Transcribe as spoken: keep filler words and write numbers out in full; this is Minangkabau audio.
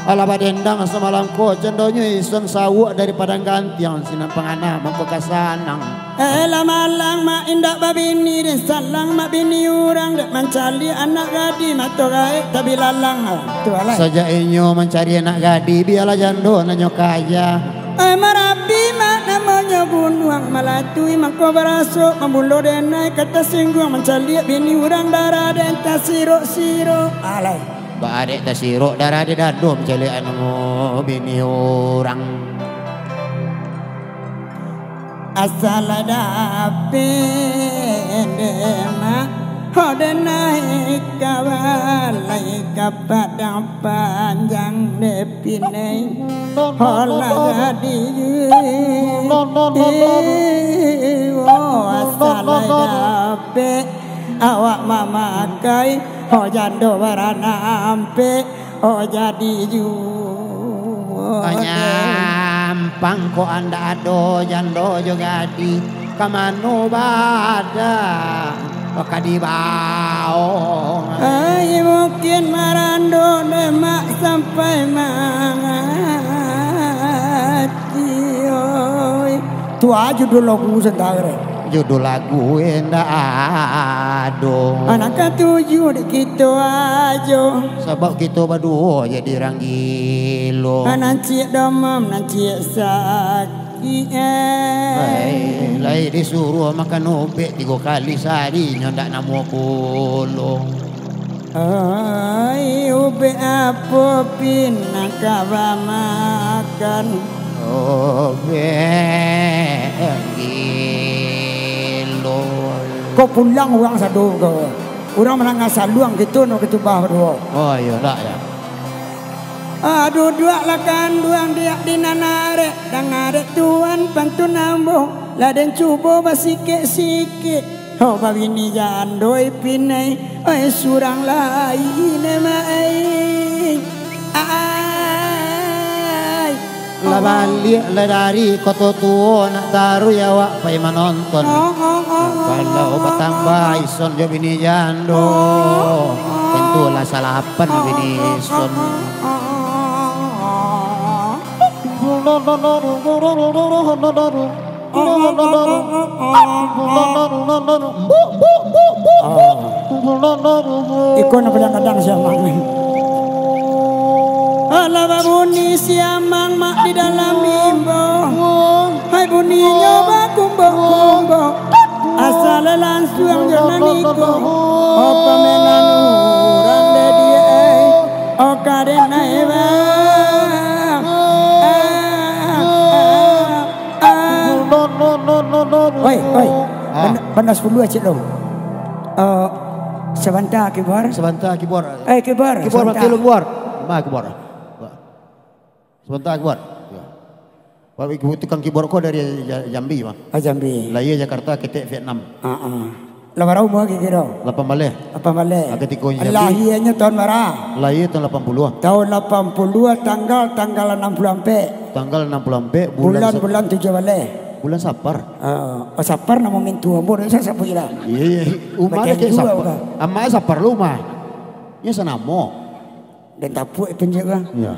Alah badendang samalam ko, candonyo ison sawuak dari Padang Gantiang, sinan pangana mangko ka sanang. Eh, lah malang mak indak babini, den salang mak bini urang, dek mancaliak anak gadih, mato gaek tabilalang. Ah, tu alai. Sajak inyo mancari anak gadih, bialah jando nan nyo kaya. Eh, Marapi mak namonyo gunuang, malatui mangko baraso, mambulo denai ka tasingguang, mancaliak bini urang, darah den tasirok-sirok. Alai. Baa dek tasirok darah di dado, mancaliak anu bini urang. Asa lah dapek dek mak, ho denai ka balai ka Padang Panjang dek pinai, ho lah jadi. Oh, asa lah dapek awak mamakai, ho jando baranampek, ho jadi juo. Nyampang kok andak ado jando jo gadih, ka mano bada ka dibao. Ai, mungkin marando dek mak sampai mati, oi. Tu ajo dulu lagu sementara. Judul lagu indak ado. Anak katuju dek kito ajo. Sabab kito baduo jadi urang gilo. Nan ciek damam, nan ciek sakik, eh. Lai, lai disuruah makan ubek tigo kali sahari, nyo ndak namuah pulo. Ai, ubek apo pin nan ka bamakan? Ubek gilo. Ko pulang urang sado ko. Urang manangah saluang, kito no katumbah baduo. Oh, iyo, ndak, yo. Ah, duduaklah kanduang diak di nan arek, danga dek tuan pantun ambo, lah den cubo basikek-sikek. Ho babini jando pinai, ai surang lai ne mak ai. Ai. Lah baliak lah dari Koto Tuo, nak taruih awak pai manonton. Kalau batambah ison jo bini jando, tentulah salapan bini ison. Ah. Iko nan paliang gadang si Amang ni. Alah babuni si Amang mak di dalam limbo. Hai buninyo bakumbo-kumbo. Asal lansuang jo nan iko. Oh, pamenan urang dek dia, eh. Oh, kaden naik, bang. Ah, ah. Oi, oi. Ah. Bana, bana sapuluah cek lo. Eh, sabanta, Kibar. Sabanta, Kibar. Eh, Kibar, Kibar, sabanta. Kibar. Ma, Kibar. Sabanta, Kibar. Yo. Pak, tukang keyboard ko dari Ja-, Jambi, mah. Ah, Jambi. Lahia Jakarta, ketek Vietnam. Ah, ah. Lah bara umua kiro-kiro? Lapan baleh. Lapan baleh. Ah, katiko Jambi. Lahianyo tahun bara? Lahia tahun lapan puluah. Tahun lapan puluah, tanggal, tanggal anam puluah ampek. Tanggal anam puluah ampek, bulan Bulan, Sap-, bulan tujuah baleh. Bulan Sapar. Ah, oh, Sapar namo mintu ambo, dah sabuik lah. Iya, iya. Umah Pakai dah kek dua Sapar. Ka? Amak Sapar lo umah. Nyo sanamo. Den tapuak itu nyo ka. Iya.